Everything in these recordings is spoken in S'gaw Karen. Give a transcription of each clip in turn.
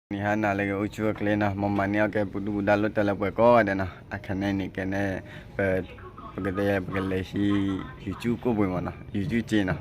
နံၤဟါနၤလၢအဂ့ၤ အိၣ်ဆူၣ်အိၣ်ချ့နီၤ, မ်မၤန့ၢ်အီၣ်ကဲပူၤဒုၣ်ပူၤဒါ လီၤတဲာ်လၢပှဲၤကိးဂၤဒဲးနီၤ, အခါန့ၣ်န့ၣ်ကဲန့ၣ် ပ ပကတဲ ပကလဲၤဟံး YouTube ကိၣ်ပှ့ၤမးနီၤ, YouTube က့နီၤ,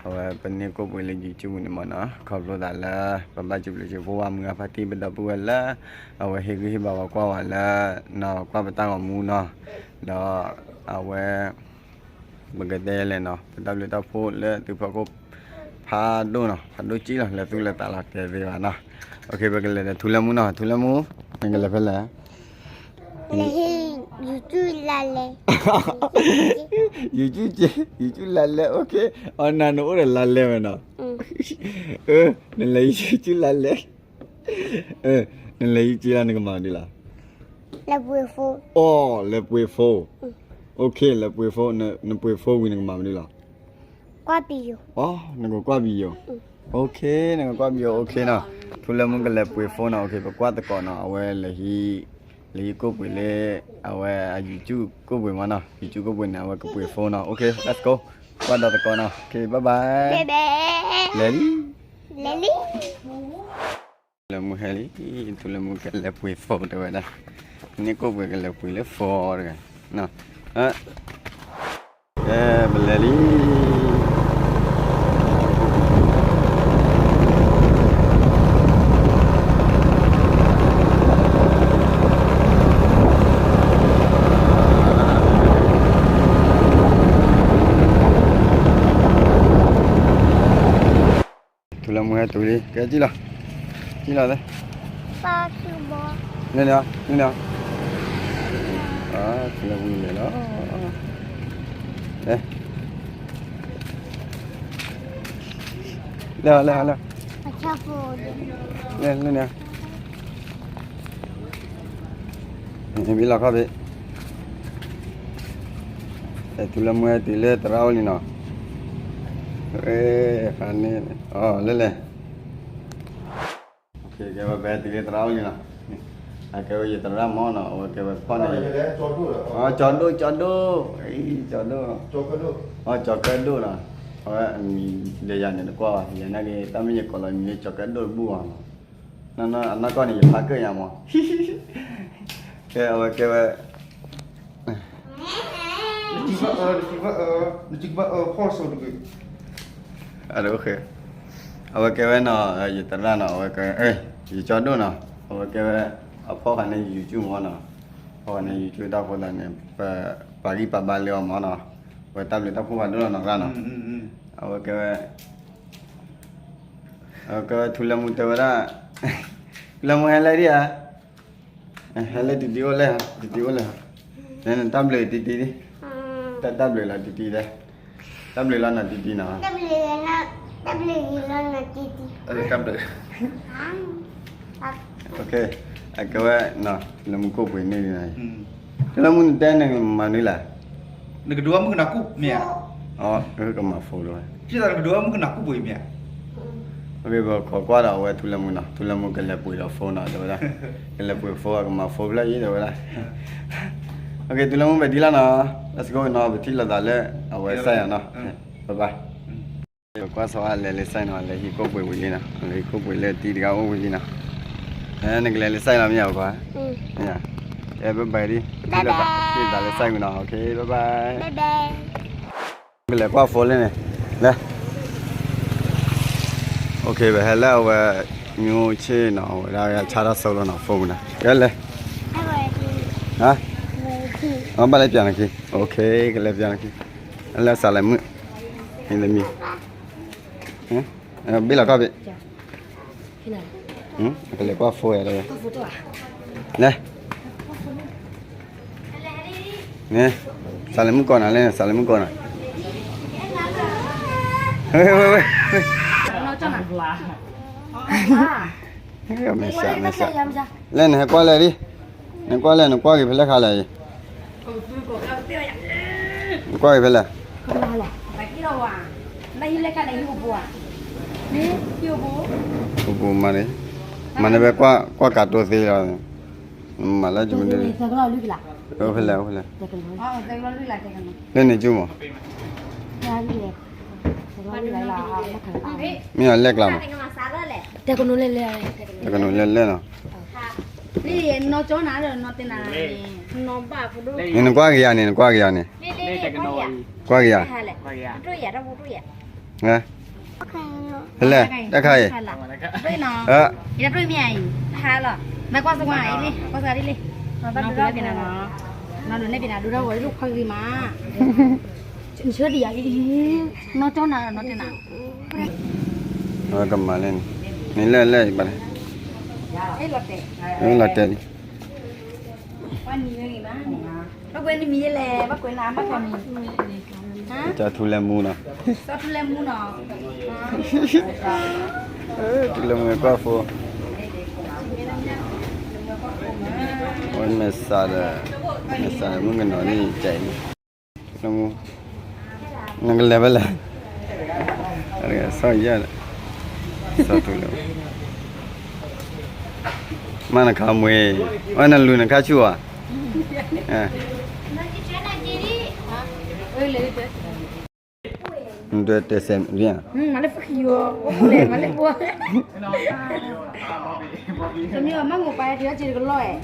အဝဲပန့ၢ်ကိၣ်ပှ့ၤလၢ YouTube န့ၣ်မးနီၤ, ခီဖျိသးလၢ ပဘၣ်စံးဘျုးစံးဖှိၣ်ဝဲမုၢ်ဂၤဖါတံၢ် ပဒီပုၢ်ဝဲၢ်လၢ အဝဲဟ့ၣ်ဂံၢ်ဟ့ၣ်ဘါပှၤကွၢ်ဝဲလၢ နီၢ်ကွၢ်ပတၢ်ဂီၤမူနီၤ, ဒီး အဝဲ ပကတဲလဲၣ်နီၤ, ပတၢ်ဘျုးတၢ်ဖှိၣ်လၢသုဖီခိၣ် ဖးဒိၣ်နီၤ, ဖးဒိၣ်ကံလီၤ, လဲၤသူၣ်လဲၤသးလီၤတဲာ်သ့ဘၣ်နီၤ, ပကလဲၤဒီးထူလၢမူနီၤ, ထူလၢမူ, နကလဲၤဖဲလဲၣ် YouTube လါလဲ, YouTube က့, YouTube လါလဲ, အီနၤနအိၣ်ဒီးလါလဲဝဲနီၤ, နလဲၤ YouTube လါလဲ, နလဲၤ YouTube လါ နကမၤဒ်လဲၣ်, လဲၤပှ့ၤဖိ, လဲၤပှ့ၤဖိ, လဲၤပှ့ၤဖိ, နပှ့ၤဖိဝံၤနကမၤမနုၤလဲၣ်, ကွၢ်ပယီၤ, နကကွၢ်ပယီၤ, နကကွၢ်ပယီၤ, နီၤ, ထူလၢမူကလဲၤပှ့ၤဖိနီၤ, ပကွၢ်သကိးနီၤ, အဝဲ လဲၤဟံးကိၣ်ပှ့ၤလၢ အဝဲအ YouTube ကိၣ်ပှ့ၤမးနီၤ, YouTube ကိၣ်ပှ့ၤန့ၣ် အဝဲကပှ့ၤဖိနီၤ, let's go, ကွၢ်ဒီးသကိးနီၤ, bye bye, လဲၤလံ, လဲၤလံ, ထူလၢမူဟဲလံ, ထူလၢမူကလဲၤပှ့ၤဖိတဲဝဲဒၣ်, န့ၢ်ကိၣ်ပှ့ၤကလဲၤပှ့ၤလၢ phone တဂၤ, ကဲ ပလဲၤလံ. ထူလၢမူဟဲတုၤလံ, ကဲ ကံလီၤ, ကံလီၤသ့, န့ၣ်, န့ၣ်, ထူလၢမူလဲၤလီၤ, လဲၤ, လဲၤ, လဲၤ, လဲၤ, လဲၤ, မ့ၢ်လီၤခီၣ်ဖံး, ထူလၢမူဟဲတုၤလၢသရၣ်အိၣ်လံနီၤ, ဖဲန့ၣ်, လဲၤလဲၤ, ကဲဝဲ ပဟဲတုၤလၢသရၣ်အိၣ်လံနီၤ, အကဲဝဲယသရၣ်မ့ၢ်နီၤ, အဝဲကဲဝဲဖီၣ်န့ၣ်, ကၠီဒိၣ်, ကၠီဒိၣ်, ကၠီဒိၣ်, ကၠီကၢဒိၣ်နီၤ, အဝဲအမံၤဒီးယၤန့ၣ်တကွၢ်ဘၣ်, ယနာ်က့ၤ တၢ်မ့ၢ်ယကိးလီၤမံၤလၢကၠီကၢဒိၣ်တဘူၣ်ဘၣ်နီၤ, အနီၢ်ကီၢ်န့ၣ် ယဖးကၢၣ်ညါမး, ကဲ အဝဲကဲဝဲ နကဘၣ်အၢ, နကဘၣ်အၢ, နကဘၣ်အၢဖီၣ်စိၤတဂ့ၤ, အဝဲကဲဝဲနီၤ, ယသရၣ်နီၤ, အဝဲကဲ, ယကၠီဒိၣ်နီၤ, အဝဲကဲဝဲ, အဖီၣ်ဃာ်န့ၣ် YouTube မ့ၢ်နီၤ, ဖီၣ်ဃာ်န့ၣ် YouTube တၢ်ဃိသးန့ၣ်, ပပာ်ဂံၢ်ပာ်ဘါလၢအီၤမ့ၢ်နီၤ, ဝဲတၢ်ဘျုးတၢ်ဖှိၣ်ဖးဒိၣ်လီၤနီၤ, သရၣ်နီၤ, အဝဲကဲဝဲ ကဲဝဲထူလၢမူတဲဝဲဒၣ်, ထူလၢမူဟဲလဲၣ်ဒံးဧါ, ဟဲလဲၣ်တံတံအိၣ်လဲၣ်, တံတံအိၣ်လဲၣ်, နတၢ်ဘျုးတံတံ, တၢ်ဘျုးလီၤတံတံတဲ, တၢ်ဘျုးလီၤနီၤတံတံနီၤ, တၢ်ဘျုး, အကဲဝဲ, ထူလၢမူကိၣ်ပှ့ၤန့ၢ်ဒံးနီၤ, ထူလၢမူနတဲနမၤနုၤလဲၣ် နကဒိးမုၣ်ကနၢ်ကူၣ်မ့ၢ်ဧါ, ကမၤ phone ဒိၣ်ဝဲ, နကဒိးမုၣ်ကနၢ်ကူၣ်ပှ့ၤမ့ၢ်ဧါ, ပခိးကွၢ်ဒီးအဝဲထူလၢမူနီၤ, ထူလၢမူကလဲၤပှ့ၤဒီး phone နီၤ တဲဝဲဒၣ်, ကလဲၤပှ့ၤ phone ကမၤ phone ဖျၢၣ်အံၤတဲဝဲဒၣ်, ထူလၢမူပဒံလီၤနီၤ, let's go နီၤ, ပထံၣ်လိာ်သးလၢ အဝဲစၢ်ယၤနီၤ, bye bye. ကွၢ်ဆိအလဲၤလၢစၢ်နီၤ, လဲၤဟံးကိၣ်ပှ့ၤဝံၤလံနီၤ, လဲၤဟံးကိၣ်ပှ့ၤလၢတံၤတဂၤအိၣ်ဝံၤလံနီၤ, နကလဲၤလၢစၢ်နီၤမ့ၢ်ဧါ, ကဲ bye bye ဒံး, ထံၣ်လိာ်သးလၢစၢ်ဝံၤနီၤ, okay bye bye. ကလဲၤကွၢ် phone လၢန့ၣ်, လဲၤ, okay ပဟဲလၢအဝဲ မ့ၢ်အိၣ်ဆ့ၣ်နီၤ, အဝဲဒၣ်ဆါထီၣ်ဆိလီၤနီၤ phone မနၤ, ကဲလဲၤ, ဘၣ်လဲၤပျးနခံ, okay ကလဲၤပျးနခံ, လၢစးလဲၤမုၣ်, မံၤ, ဘ့ၣ်လီၤထီၣ်ဘ့ၣ်, ကလဲၤကွၢ် phone ယၤ, လဲၤ န့ၣ်, စးလဲၤမုၣ်ကီးနၤလဲၣ်, စးလဲၤမုၣ်ကီးနၤ, ဝဲ, ဝဲ, ဝဲ, မ့ၢ်စး, မ့ၢ်စး, လဲၣ် နဟဲကွၢ်လဲၣ်ဒံး, နကွၢ်လဲၣ်, နကွၢ်က့ၤဖဲလဲၣ်ခါလဲၣ်အံၤ, နကွၢ်က့ၤဖဲလဲၣ်, အိၣ်ပူၤမးန့ၣ်, မၤန့ၢ်ဝဲကွၢ်ကးတိၤသ့လီၤ, မၤလၢ, အိၣ်ဖဲလဲၣ်, အိၣ်ဖဲလဲၣ်, လၢန့ၣ်ကၠူမး, မ့ၢ်အီၤလဲၣ်ကျါမး, တကနူၤလဲၣ်လဲၣ်လီၤ, န့ၣ်နကွၢ်ကယၤန့ၣ်, နကွၢ်ကယၤန့ၣ်, ကွၢ်ကယၤ, ဖဲလဲၣ်, တၢ်ခါအံၤ, မ့ၢ်ကွၢ်စကွၢ်အံၤလံ, ကွၢ်စကွၢ်ဒ်လံ, နီၢ်ဒိးနဲၣ်ပ့ၤနၤဒိၣ်ထီၣ်ဂီၤလၢခွါဂ့ၤမး, နဆၢဒံးယၤအံၤ, နီၢ်ကၠီနၤနီၢ်တဲနၤ, ကမၤလဲၣ်န့ၣ်, န့ၣ်လဲၣ်လဲၣ်, လီၤတဲာ်လံ, ဘၣ်ကွဲးနမံၤယဲလဲၣ်, ဘၣ်ကွဲးနမံၤ, ကထူလၢမူနီၤ, ထူလၢမူနီၤ, ထူလၢမူကွၢ်ဖိ, ဝဲမဲာ်ဆှးဒီး, မဲာ်ဆှးဒီးမုၣ်ကနီၤန့ၣ်ကဲအံၤ, နကလဲၤဖဲလဲၣ်, ဆီၣ်ယဲၢ်, ဆီၣ်ထူလၢမူ, မ့ၢ်နခါမှံ, ဝဲနလူၤနခါဆူၣ်ဧါ, နတဲတဲစဲးမ့ၢ်ဧါ, မၤလၢပှဲၤ, တမ့ၢ်မၤမိၢ်ပၢ်ယၤတ့ၢ်အီၤစ့ၢ်တကလီၢ်,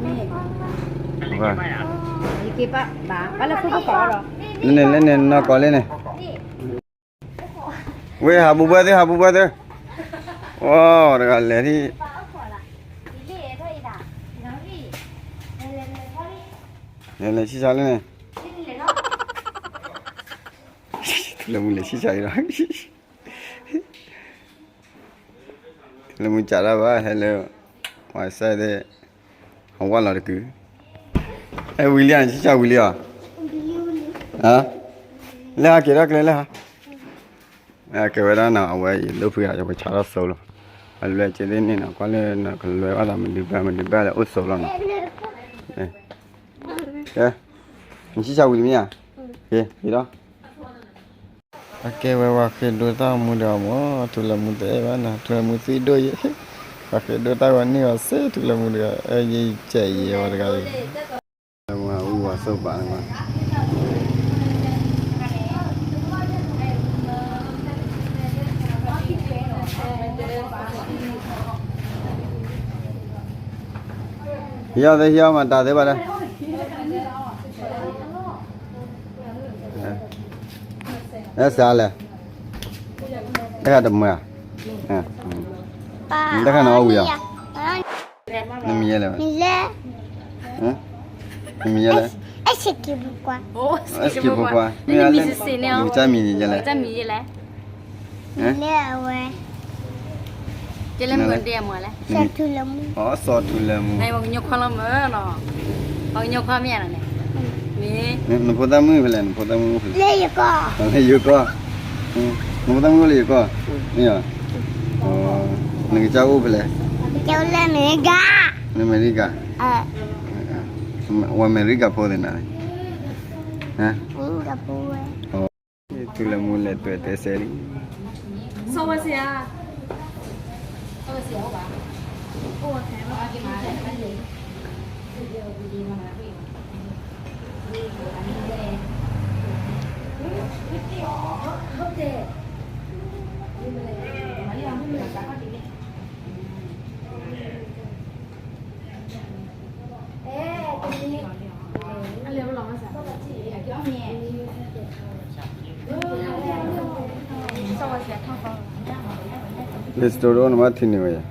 မ့ၢ်, ယက့ၤပာ်ဘၣ်, ဘၣ်လၢဖိကပာ်အီၤဒီး, လၢန့ၣ်လၢန့ၣ် နီၢ်ကီးလၢန့ၣ် ဝ့ၢ်ဟးဘူးဘၢသု ဟးဘူးဘၢသု, အိၣ်တဂၤလဲၤဒ်, လဲၤလဲၤဆံၣ်ဆါလၢန့ၣ်, ထူလၢမူလဲၤဆံၣ်ဆါအံၤလီၤ, ထူလၢမူစးဒၣ်ဘၣ် ဟဲလၢ, ဝဲစဲးသ့ၣ်, အဝဲလီၤတကုာ်, အဲဝံၤလံဧါ နဆံၣ်ဆါဝံၤလံဧါ, လဲၤဟးက့ၤထီၣ်ကျဲလဲၤဟး ကဲဝဲဒၣ်နီၤ အဝဲအံၤဒိၣ်ဖုဂၤ ယဝဲဆါထီၣ်စိလီၤ, အလွဲၢ်ကဲသ့ၣ်န့ၣ်နီၤ ကွၢ်လၢနကလွဲဘၣ်သးမနုၤဘၣ်မနုၤဘၣ်လၢအိၣ်စိလီၤနီၤ, ကဲ, နဆံၣ်ဆါဝံၤတမ့ၢ်ဧါ, က့ၤလီၤ, အကဲဝဲဝၤဃ့ဒိတၢ်မူဒီးမ့ၢ် ထူလၢမူတအဲၣ်ဘၣ်နီၤ ထူလၢမူသံဒိၣ်ယဲ, ဝၤဃ့ဒိတၢ်ဂီၤန့ၢ်အီၤစ့ ထူလၢမူတဂၤ အဲၣ်ယဲယကဲးယဲဝဲတဂၤအံၤ ဝၤအူဝၤစိပာ်န့ၣ် ဟံးအီၣ်သ့ ဟံးအီၣ်မၤတၢ်သ့ဘၣ်ဒီး, အဲၣ်စးလဲၣ်, အဲၣ်တမုာ်ဧါ, တခါနအီၣ်ဝံၤဧါ, နမံၤယဲလဲၣ်, နမံၤယဲလဲၣ်, အဲၣ်စက့ဖိခွါ, အဲၣ်စက့ဖိခွါ, မ့ၢ်လၢ, နကစၢ်မံၤန့ၣ်ယဲလဲၣ်, မ့ၢ်လၢအဝဲ, ကဲလၢမုၢ်ဒဲအမုၢ်လဲၣ်, စီၤထူလၢမူ, အီၤ စီၤထူလၢမူ, ပှၤကညီခွါလီၤမၢ်နီၤ, ပှၤကညီခွါမ့ၢ်ဧါနီၤန့ၣ်, မ့ၢ်, နဖိသၣ်မုၣ်ဖဲလဲၣ် နဖိသၣ်မုၣ်အိၣ်ဖဲလဲၣ်, လၢယိၤကီၢ်, နဖိသၣ်မုၣ်အိၣ်လၢယိၤကီၢ်, မ့ၢ်ဧါ, နကစၢ်အိၣ်ဖဲလဲၣ်, လၢအမဲရကၤ, လၢအမဲရကၤ, ဝဲအမဲရကၤဖိသ့ၣ်နၤ, ထူလၢမူလဲၤတွဲၤတဲစဲလံ, လ့စတိရိနဘၣ်ထံၣ်န့ၢ်ဝဲယၤ,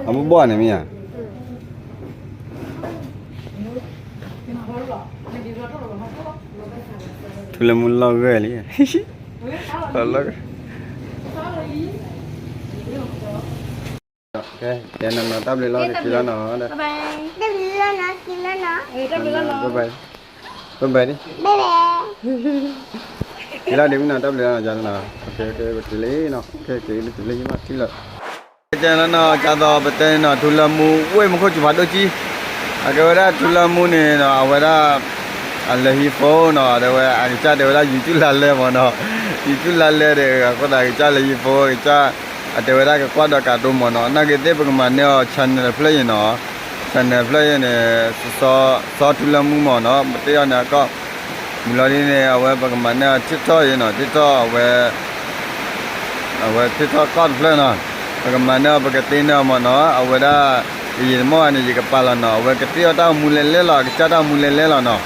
အဘိၣ်ဘိၣ်န့ၣ်မ့ၢ်ဧါ, ထူလၢမူလီၤဂာ်လံ, လီၤဂာ်, ကဲနီၤနီၤ တၢ်ဘျုးလီၤ က့ၤလီၤနီၤ, ဘၣ်ဘၣ်, က့ၤလီၤဒ်မ့ၢ်နီၤ တၢ်ဘျုးလီၤနီၤ, က့ၤလီၤနီၤ, က့ၤလံနီၤ, က့ၤလံ, က့ၤလံနီၤ, ကဲနီၤနီၤ ကသိးပတဲန့ၣ်နီၤ ထူလၢမူ ဝ့ၢ်မူခိၣ်စူၤဖးဒိၣ်ကံ, အကဲဝဲဒၣ်ထူလၢမူန့ၣ်နီၤ အဝဲဒၣ် အလဲၤဟံးဖိနီၤ တဲဝဲ အကစၢ်တဲဝဲဒၣ် ယံၤတူၢ်လါလဲမ့ၢ်နီၤ, ယံၤတူၢ်လါလဲဒီး အဃိသတး ကစၢ်လဲၤဟံးဖိ ကစၢ် အတဲဝဲဒၣ်ကကွၢ်ဒီးကးတိၤမ့ၢ်နီၤ, နာ်က့ၤသ့ၣ် ပကမၤန့ၢ်အီၤ channel တဖျၢၣ်အံၤနီၤ, ဖဲန့ၣ်ဖျၢၣ်အံၤန့ၣ် စီၤထူလၢမူမ့ၢ်နီၤ ပတ့အီၤန့ၣ်အကီၢ် မုၢ်လီၤဒ်န့ၣ် အဝဲပကမၤန့ၢ်အီၤ TikTok အံၤနီၤ TikTok အဝဲ အဝဲ TikTok ကီၢ်တဖျၢၣ်နီၤ ပကမၤန့ၢ်အီၤ ပကတ့န့ၢ်အီၤမ့ၢ်နီၤ အဝဲဒၣ် ယယံာ်တမီၢ်ဘၣ်န့ၣ် ယကပာ်လီၤနီၤ အဝဲကတ့အီၤတၢ်အိၣ်မူလဲၤလဲၣ်လီၤ အကစၢ်တၢ်အိၣ်မူလဲၤလဲၣ်လီၤနီၤ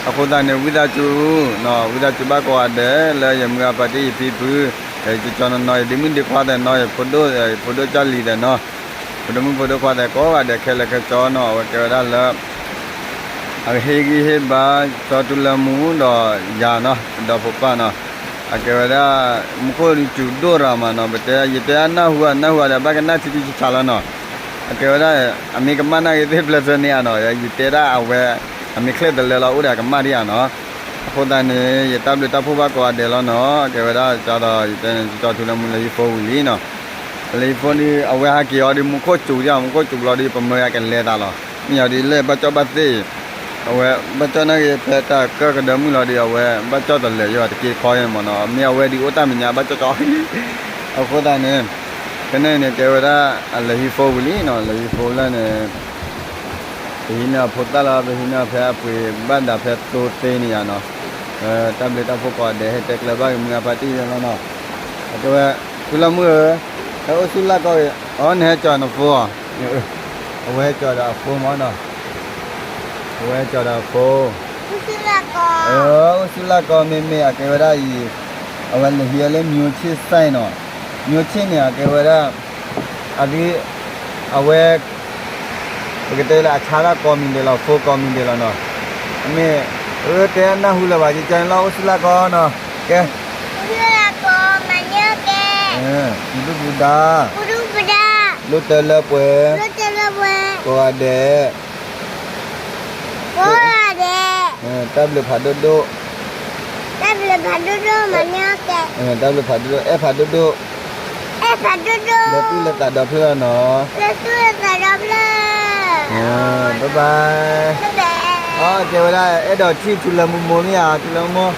အဃိသတးန့ၣ် ဝံသးစူၤ ဝံသးစူၤဘၣ်ကိးဂၤဒဲး လၢယမုၢ်ဂၤဖါတံၢ်ယဖံဖု ယကၠီနီၤနီၤ ယဒ့မုၣ်ဒ့ခွါသဲးနီၤ ယဖိဒိၣ် ယဖိဒိၣ်ကၢ်လံၤသဲးနီၤ ဖိဒိၣ်မုၣ်ဖိဒိၣ်ခွါသဲးကိးဂၤဒဲးခဲလၢာ်ခဲဆ့နီၤ အဝဲကဲဝဲဒၣ်လၢ အကဟ့ၣ်ဂံၢ်ဟ့ၣ်ဘါ စီၤထူလၢမူဒီးယၤနီၤ ဒီးဖိပၢ်နီၤ အကဲဝဲဒၣ် မူခိၣ်ဒုးစူၤဒိၣ်ရၤမးနီၤ ပတဲ ယတဲဒၣ်နၢ်ဟူဧါ နၢ်ဟူဧါဒီး ဘၣ်ကနၣ်ထံထံဆးဆးလီၤနီၤ အကဲဝဲဒၣ် အမ့ၢ်ကမၣ်နာ်က့ၤသ့ၣ်ဖျၢၣ်ဆၢန့ၣ်ဧါနီၤ ယတဲဒၣ်အဝဲ အမ့ၢ်ချ့ၣ်တလၢလီၤအိၣ်ဒီးအကမၣ်ဒံးဧါနီၤ အဃိသတးန့ၣ် ယတၢ်ဘျုးတၢ်ဖှိၣ်ဘၣ်ကိးဂၤဒဲးလီၤနီၤ အကဲဝဲဒၣ်ကၢ်ဒီး ယတဲန့ၣ် စီၤထူလၢမူလၢဟံၣ်ဖိဝံၤလံနီၤ လၢဟံၣ်ဖိဒီး အဝဲဟးက့ၤအီၤဒီး မူခိၣ်စူၤဒံး မူခိၣ်စူၤဘျီဒီး ပမၢဂၤကလဲၤသးလီၤ မ့ၢ်အီၤဒီးလၢဘၣ်ကၠီၣ်ဘၣ်သ့ၣ် အဝဲဘၣ်ကၠီၣ်နာ်က့ၤဖဲတၢ်ကၢၢ်ကဒၢမုၢ်လီၤဒီး အဝဲဘၣ်ကၠီၣ်တလဲၤယိၤတက့တခီအံၤမ့ၢ်နီၤ မ့ၢ်အဝဲဒုးအိၣ်တၢ်မဲာ်ညါဘၣ်ကၠီၣ်ကၠီၣ် အဃိသတးန့ၣ် ဖဲန့ၣ်န့ၣ် ကဲဝဲဒၣ် အလဲၤဟံၣ်ဖိဝံၤလံနီၤ လဲၤဟံၣ်ဖိလၢန့ၣ် ပဟံးန့ၢ်အဖိသၣ်လီၤ ပဟံးန့ၢ်အဖိသၣ်လၢပဟံးန့ၢ်ဖဲအပှ့ၤဘၣ်ဒၣ်ဖဲသိသ့န့ၣ်ယါနီၤ တၢ်ဘျုးတၢ်ဖှိၣ်ကိးဂၤဒဲး ဟဲတဲကျၢၤဘၣ်က့ၤမုၢ်ဂၤဖါတံၢ်ယါလီၤနီၤ အကဲဝဲ ထူလၢမူဧၢ ဟဲအိၣ်ဆူၣ်လၢ်ကီၢ်ဂ့ၤ အီ နဟဲကၠီၤနဖိဧါ အဝဲဟဲကၠီၤဒီးအဖိမ့ၢ်နီၤ အဝဲဟဲကၠီၤဒီးအဖိ အိၣ်ဆူၣ်လၢ်ကီၢ်မ့မ့ၢ် အကဲဝဲဒၣ်အံၤ အဝဲလဲၤဟံးအီၤလၢ မျိုးချစ်ဆိုင် နီၤ မျိုးချစ် န့ၣ် အကဲဝဲဒၣ် အဒု အဝဲ ပကတဲလၢအဆါတၢ်ကိးမံၤဒဲးလီၤ ဖိကိးမံၤဒဲးလီၤနီၤ အမ့ၢ် အၢတဲနၢ်ဟူလၢၤဘၣ် ကကဲန့ၣ်လီၤ အိၣ်ဆူၣ်လၢ်ကီၢ်နီၤ ကဲ အိၣ်ဆူၣ်လၢ်ကီၢ် မၤန့ၢ်ကဲ ပူၤဒုၣ်ပူၤဒါ ပူၤဒုၣ်ပူၤဒါ လိၣ်တၢလၢပှဲၤ လိၣ်တၢလၢပှဲၤ ကိးဂၤဒဲး ကိးဂၤဒဲး တၢ်ဘျုးဖးဒိၣ်ဒိၣ် တၢ်ဘျုးဖးဒိၣ်ဒိၣ် မၤန့ၢ်ကဲ တၢ်ဘျုးဖးဒိၣ်ဒိၣ် အဲၣ်ဖးဒိၣ်ဒိၣ် အဲၣ်ဖးဒိၣ်ဒိၣ် လၢသူၣ်လၢသးဒီဖျၢၣ်လီၤနီၤ လၢသူၣ်လၢသးဒီဖျၢၣ် bye bye အကဲဝဲဒၣ် အဲၣ်ဒိးထံၣ်ထူလၢမူမိၢ်မ့ၢ်ဧါ ထူလၢမူမိၢ်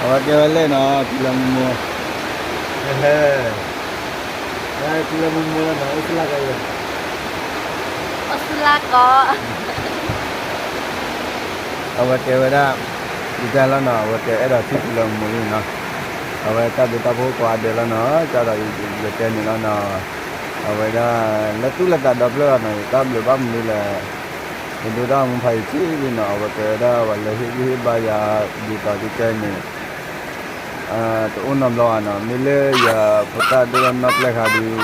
အဝဲကဲဝဲလဲၣ်နီၤ ထူလၢမူမိၢ် ထူလၢမူမိၢ်လီၤနီၤ အိၣ်ဆူၣ်လၢ်ကီၢ် အိၣ်ဆူၣ်လၢ်ကီၢ် အဝဲကဲဝဲဒၣ် ယကၢ်လီၤနီၤ အဝဲကဲအဲၣ်ဒိးထံၣ်ထူလၢမူမိၢ်လံနီၤ အဝဲတၢ်ဘျုးတၢ်ဖှိၣ်ကိးဂၤဒဲးလီၤနီၤ ကၢ်ဒီးယတဲန့ၣ်လီၤနီၤ အဝဲဒၣ် လၢသူၣ်လၢသးဒီဖျၢၣ်လီၤနီၤ ယတၢ်ဘျုးဘၣ်မနုၤလဲၣ် ယဒိတၢ်မူဖးယံာ်ဆံးလံနီၤ အဝဲကဲဝဲဒၣ် ပှၤလဲၤဟ့ၣ်ဂံၢ်ဟ့ၣ်ဘါယၤ ဒ်သိးကကဲန့ၣ် တအိၣ်နီတဘျီဘၣ်နီၤ မ့ၢ်လၢယဖိသၣ်ဒိၣ်ထီၣ်နီၢ်ပျဲၢ်ခါဒီး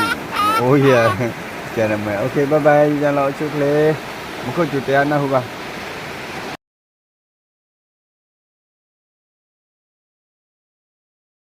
အိၣ်ယဲ ကဲန့ၣ်မ့ၢ် okay bye bye ယလီၤအိၣ်ဆူၣ်ချ့ မူခိၣ်စူၤတဲအါနၢ်ဟူဘၣ်